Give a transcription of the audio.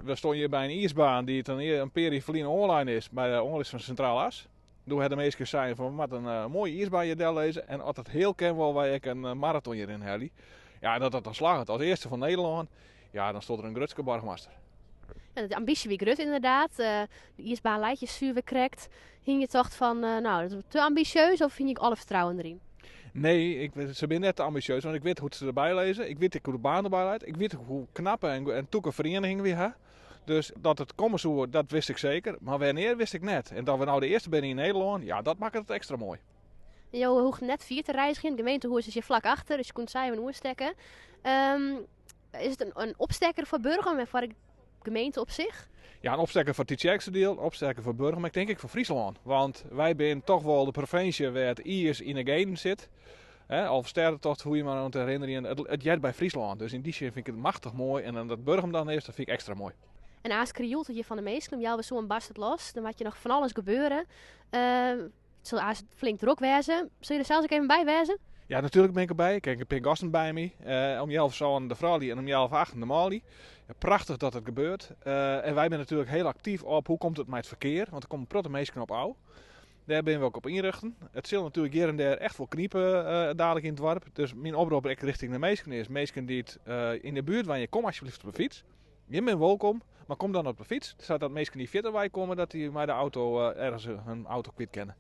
We stean hjir by in iisbaan dy't in pear jier ferline oanlein is by de oanlis fan Sintraal As. Doe ha de minsken sein fan we moatte in eh, moaie iisbaan hjir dellizze en as it heal kin wolle wy ek in eh, maraton hjiryn helje. Ja, en dat dat dan slagget as earste fan Nederlân, ja, dan stiet der in grutske boargemaster. Ja, de ambysje wie grut ynderdaad. Eh, de iisbaan leit hjir suver krekt. Hiene je tocht fan, eh, nou, dat is te ambisjeus of hiene je alle fertrouwen deryn? Nee, se binne net te ambisjeus, want ik wit hoe't se derby lizze. Ik wit ek hoe de baan derby leit. Ik wit hoe knappe en tûke ferieniging wy ha. Dus dat it komme soe, dat wist ik seker. Mar wannear wist ik net. En dat we no de earste binne yn Nederlân, ja, dat makket it ekstra moai. En jo hoecht net fier te reizgjen. De gemeentehûs is hjir flak achter, dus je koene sa even oerstekke. Is it in opstekker foar Burgum en foar de gemeente op sich? Ja, in opstekker foar Tytsjerksteradiel, in opstekker foar Burgum, mar ik tink ek foar Fryslân. Want wy binne toch wol de provinsje wêr't iis yn de genen sit. Alvestêdetocht hoege je mar oan te herinnerjen. It heart by Fryslân. Dus yn dy sin fyn ik it machtich moai. En dan dat Burgum dan is, dat fyn ik ekstra moai. En aanst krioelt it hjir fan de minsken. Om healwei sânen barst it los. Dan moat hjir noch fan alles gebeure. It sil aanst flink drok wêze. Sil je der sels ek even by wêze? Ja, natuerlik bin ik derby. Ik ha in pear gasten by my. Om healwei sânen de froulju en om healwei achten de manlju. Ja, prachtich dat it gebeurt. En wy binne natuerlik hiel aktyf op hoe komt it mei it ferkear, want der komme in protte minsken op ôf. Dêr binne we ek op ynrjochten. It sil natuerlik hjir en dêr echt wol knipe dadelijk yn it doarp. Dus myn oprop ek rjochting de minsken is, minsken dy't yn de buert wenje, kom alsjeblieft op de fyts. Jim binne wolkom, mar kom dan op de fyts, sadat minsken dy't fierder wei komme, dat dy mei de auto ergens hun auto kwyt kinne.